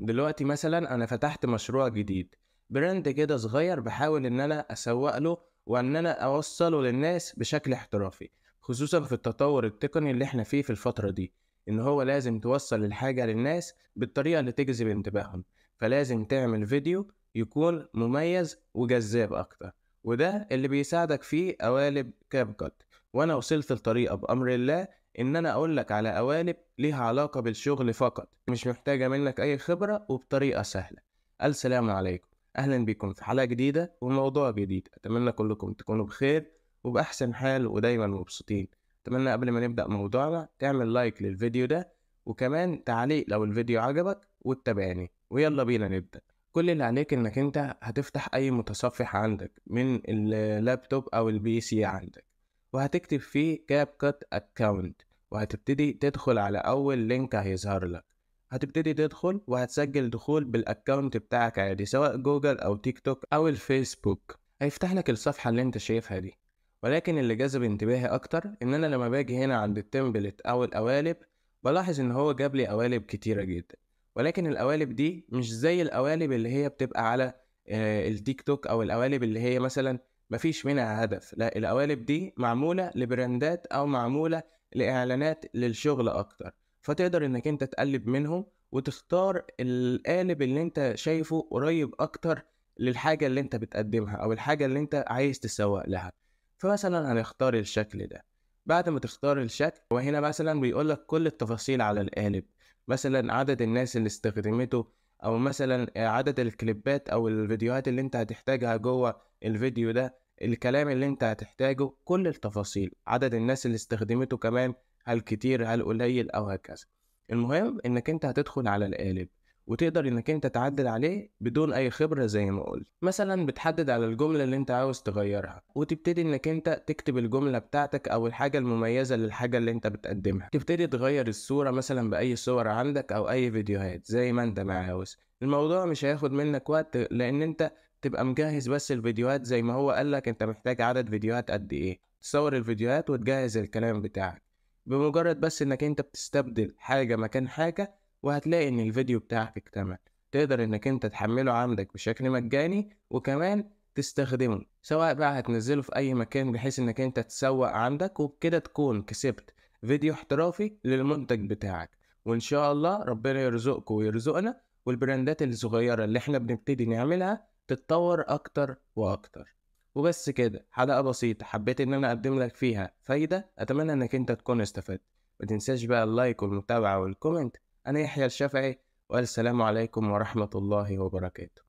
دلوقتي مثلا انا فتحت مشروع جديد، brand كده صغير، بحاول ان انا اسوق له وان انا اوصله للناس بشكل احترافي، خصوصا في التطور التقني اللي احنا فيه في الفترة دي، ان هو لازم توصل الحاجة للناس بالطريقة اللي تجذب انتباههم، فلازم تعمل فيديو يكون مميز وجذاب اكتر، وده اللي بيساعدك فيه قوالب CapCut. وانا وصلت لطريقة بامر الله ان انا اقولك على قوالب ليها علاقة بالشغل فقط، مش محتاجة منك اي خبرة وبطريقة سهلة. السلام عليكم، اهلا بكم في حلقة جديدة وموضوع جديد. اتمنى كلكم تكونوا بخير وبأحسن حال ودايما مبسوطين. اتمنى قبل ما نبدأ موضوعنا تعمل like للفيديو ده، وكمان تعليق لو الفيديو عجبك، وتتابعني. ويلا بينا نبدأ. كل اللي عليك انك انت هتفتح اي متصفح عندك من اللابتوب او ال PC عندك، وهتكتب فيه CapCut account، وهتبتدي تدخل على اول link هيظهر لك. هتبتدي تدخل وهتسجل دخول بال account بتاعك عادي، سواء جوجل او تيك توك او الفيسبوك. هيفتح لك الصفحة اللي انت شايفها دي. ولكن اللي جذب انتباهي اكتر ان انا لما باجي هنا عند ال template او القوالب، بلاحظ ان هو جاب لي قوالب كتيرة جدا، ولكن القوالب دي مش زي القوالب اللي هي بتبقى على التيك توك، او القوالب اللي هي مثلا مفيش منها هدف. لا، القوالب دي معمولة لبراندات او معمولة لاعلانات للشغل اكتر، فتقدر انك انت تقلب منهم وتختار القالب اللي انت شايفه قريب اكتر للحاجة اللي انت بتقدمها او الحاجة اللي انت عايز تسوق لها. فمثلا هنختار الشكل ده. بعد ما تختار الشكل، وهنا مثلا بيقولك كل التفاصيل على القالب، مثلا عدد الناس اللي استخدمته، او مثلا عدد الكليبات او الفيديوهات اللي انت هتحتاجها جوه الفيديو ده، الكلام اللي انت هتحتاجه، كل التفاصيل، عدد الناس اللي استخدمته كمان، هل كتير هل قليل او هكذا. المهم انك انت هتدخل على القالب وتقدر انك انت تعدل عليه بدون اي خبرة. زي ما قلت، مثلا بتحدد على الجملة اللي انت عاوز تغيرها، وتبتدي انك انت تكتب الجملة بتاعتك او الحاجة المميزة للحاجة اللي انت بتقدمها. تبتدي تغير الصورة مثلا باي صور عندك او اي فيديوهات زي ما انت ما عاوز. الموضوع مش هياخد منك وقت، لان انت تبقى مجهز بس الفيديوهات زي ما هو قالك انت محتاج عدد فيديوهات قد ايه، تصور الفيديوهات وتجهز الكلام بتاعك. بمجرد بس انك انت بتستبدل حاجة مكان حاجة، وهتلاقي ان الفيديو بتاعك اكتمل. تقدر انك انت تحمله عندك بشكل مجاني، وكمان تستخدمه سواء بقى هتنزله في اي مكان بحيث انك انت تسوق عندك، وبكده تكون كسبت فيديو احترافي للمنتج بتاعك. وان شاء الله ربنا يرزقكم ويرزقنا، والبراندات الصغيرة اللي احنا بنبتدي نعملها تتطور اكتر واكتر. وبس كده، حلقة بسيطة حبيت ان انا اقدم لك فيها فايدة، اتمنى انك انت تكون استفدت. ما تنساش بقى ال like والمتابعة وال comment. أنا يحيى الشافعي، والسلام عليكم ورحمة الله وبركاته.